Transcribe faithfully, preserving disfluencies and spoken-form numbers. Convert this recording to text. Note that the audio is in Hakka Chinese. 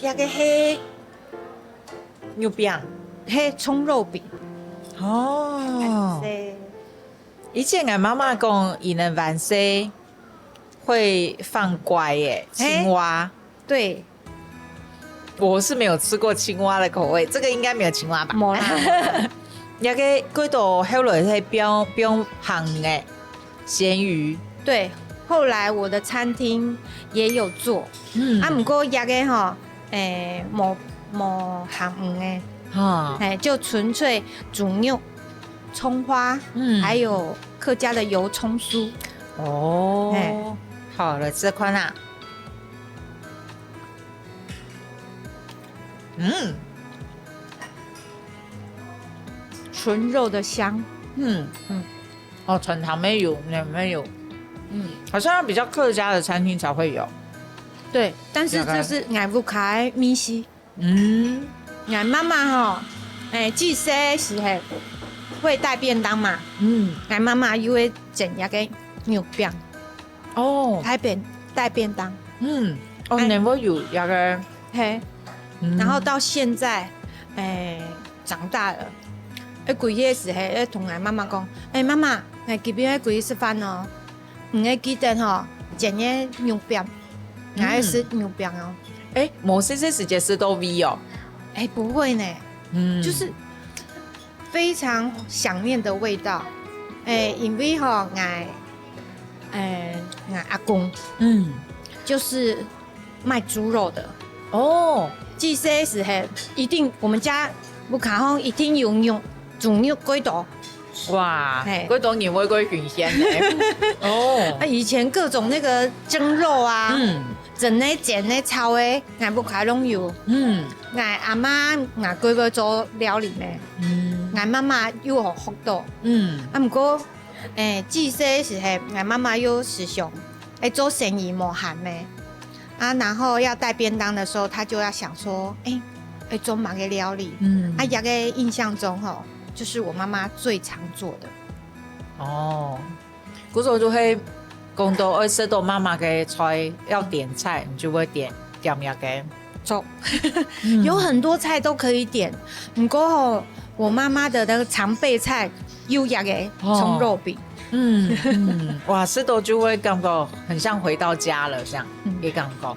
這个係肉餅，係蔥肉餅。哦，以前𠊎媽媽講，佢等還細會放乖耶，青蛙。對，我是沒有吃過青蛙的口味，這個應該沒有青蛙吧？無啦。這个過到後來係放放鹹个鹹魚。對，後來我的餐廳也有做，嗯，啊，毋過這个吼，誒，無無鹹魚个，哈，誒，就純粹豬肉、蔥花，嗯，還有客家的油蔥酥。哦，好，來試看啊。 嗯，純肉的香。嗯嗯，哦，全糖沒有，也沒有，嗯，好像要比較客家的餐廳才會有。對，但是這是𠊎屋下个味緒。嗯，𠊎媽媽吼，誒，自細時候會帶便當嘛，嗯，𠊎媽媽又會整一個肉餅。 哦，帶便帶便當。嗯，哦，哎，你會有一個，嘿，嗯，然後到現在，哎，長大了，哎，歸日時候，哎，同𠊎媽媽講，哎，媽媽，哎，今晡日歸日食飯哦，你愛記得吼，煎个肉餅，嗯，還愛食肉餅哦。哎，無細細時節食到味哦。哎，不會呢，嗯，就是非常想念的味道。哎，因為吼，𠊎，哎，𠊎阿公，嗯，就是賣豬肉的。哦，自細時候，一定，我們家屋下吼一定有肉，豬肉幾多。哇，嘿，幾多年會過新鮮呢。哦，啊，以前各種那個蒸肉啊，嗯，蒸个、煎个、炒个，𠊎屋下攏有。嗯，𠊎阿媽、𠊎哥哥做料理呢，嗯，𠊎媽媽又學學到。嗯，啊，毋過，誒，自細時候，𠊎媽媽又時常，誒，做生意無閒呢，啊，然後要帶便當的時候，她就要想說，誒，誒，做麼个料理？嗯，啊，這個印象中吼，就是我媽媽最常做的。哦， 故所就係講到愛食到媽媽个菜，要點菜，你就會點點樣个。做，嗯，有很多菜都可以點，毋過吼，我媽媽的那個常備菜有一個蔥肉餅。嗯嗯，哇，食到就會感覺很像回到家了，這樣，嗯，个感覺。